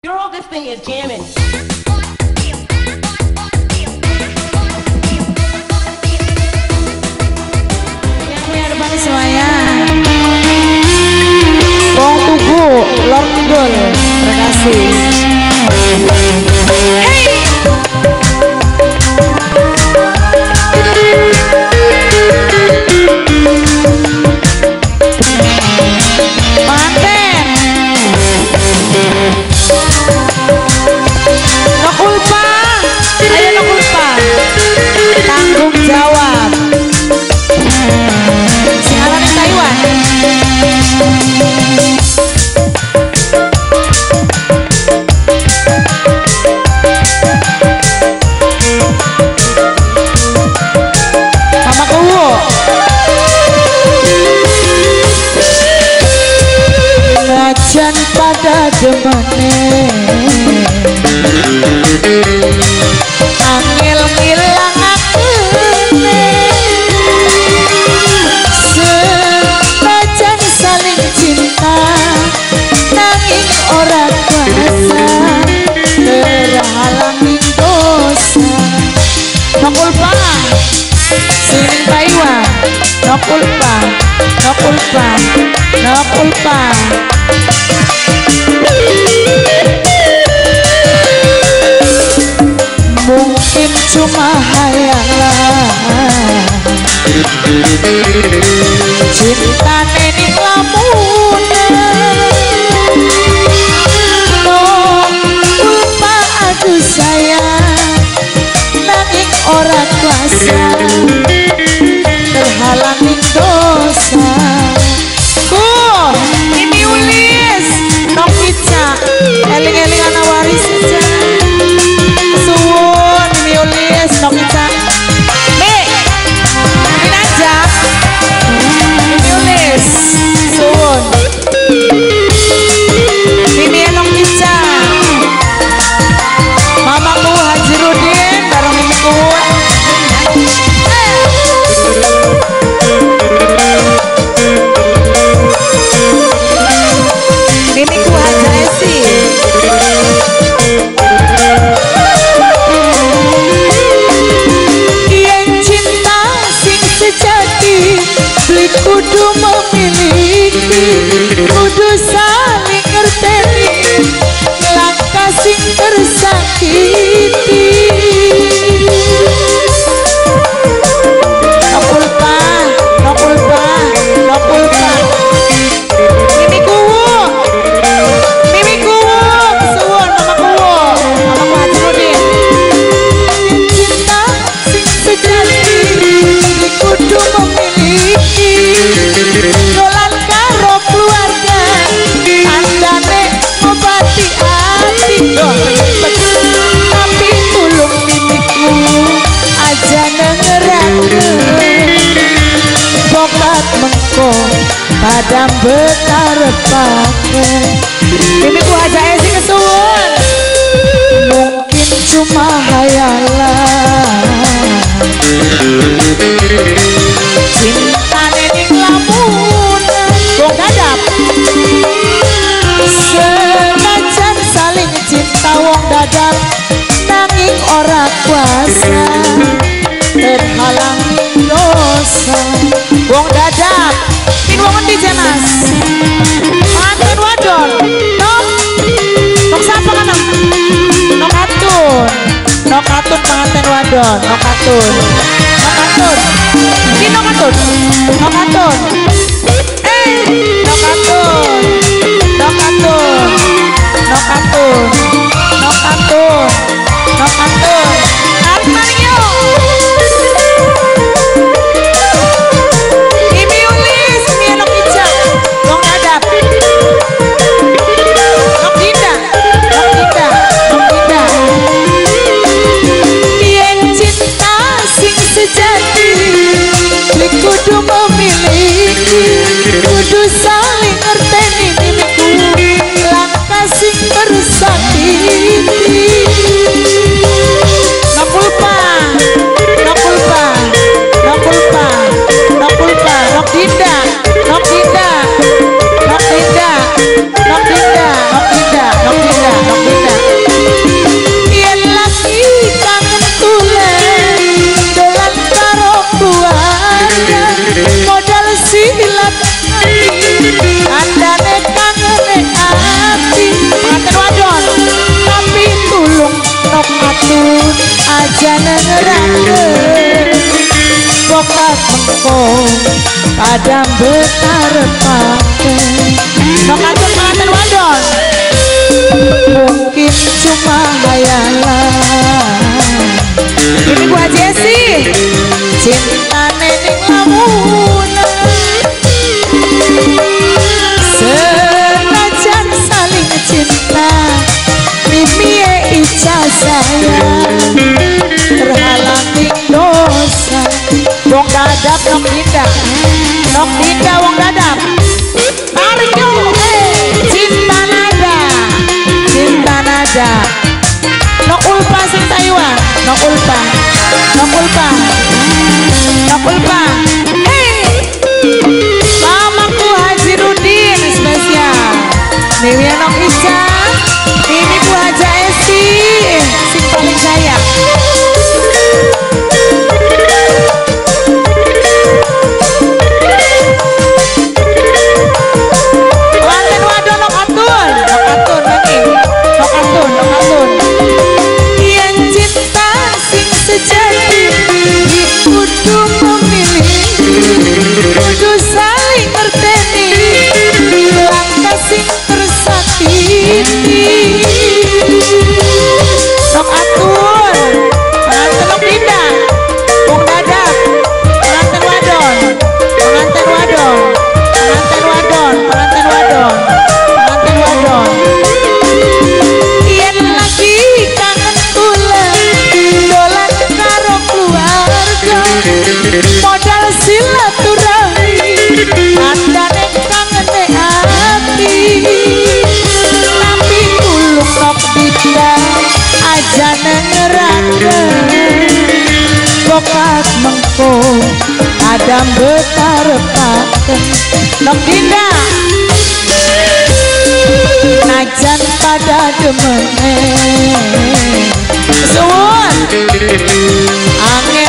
Girl, this thing is jamming. Yang punya depan semuanya. Wong Tugu, Lor Kidul. Terima kasih. Hey. Manten. Nokulpa, ayo Nokulpa, tanggung jawab. Sing arane Taiwan. Mama Kuwu. Najan pada demene angel ngilangakene, senajan saling cinta nanging ora kuasa terhalangi dosa. Nokulpa sing Taiwan, Nokulpa, Nokulpa, Nokulpa. Mungkin cuma hayalan cinta ning lamunan. Nokulpa aduh sayang nanging ora kuasa terhalangi dosa. Ku ini ulis nok ica eling-eling ana waris ica. Suwun ini ulis nok ica. Mi aja ini ulis suwun. Mimi nok ica. Mamaku Haji Rudin bareng mimiku. Mimiku Haja Esi. Yen cinta sing sejati beli kudu memiliki, kudu saling ngerteni langkah sing tersakiti. Nokulpa, Nokulpa, Nokulpa. Mimi Kuwu, Mimi Kuwu, suwun Mama Kuwu, Mamaku Haji Rudin. Cinta sing sejati kudu memiliki, dolan karo keluarga andane ngobati ati. Tapi tulung mimiku aja nengerake bokat mengko padang betarepake. Mimiku Haja Esi kesuwun. Mungkin cuma hayalan cinta ning lamunan. Wong dadap senajan saling cinta wong dadap nanging ora kuasa terhalangi dosa. Wong dadap pin wong endi Mas? Manten wadon. Nok nok sapa kana? Nok katun. Nok katun panganten wadon, nok katun. Nok katun. Iki nok katun. Nok katun. Nok katun. Nok katun. Nok katun. Nok katun. Nok katun. Tarik maning yo. Mimi ulis, mimi nok ica. Wong dadap. Nok dinda, nok dinda, nok dinda. Yen cinta sing sejati beli kudu memiliki, Atun aja nengerake bokat mengko padam betar pake. Nok Atun pengantin wadon mungkin cuma hayalan. Ini gua Jesse cinta nening lamunan senajan saling cinta mimie ica sayang terhalang dosa. Wong dadap nok dinda, nok dinda wong dadap tarik yuk. Cinta nada, cinta nada. Nok ulpa sing Taiwan, nok ulpa, nok ulpa, nok ulpa. Hey, mamaku Haji Rudin spesial. Mimi nok Ica, Mimi Bu Haja Esti, sing paling sayang. Manten wadon nok atun, nok atun lagi, nok atun, nok atun. Yang cinta sing sejati kudu memiliki, kudu saling ngerteni, langkah sing tersakiti. Nok atun, pengantin nok dinda, wong dadap, pengantin wadon, pengantin wadon, pengantin wadon, pengantin wadon, pengantin wadon. Yen lagi kangen kula, dolan karo keluarga, modal silaturahmi, tandane kangene ati. Tapi tulung nok dinda aja nengerake bokat mengko adam betar pake. Nok dinda najan pada demene suwun angel.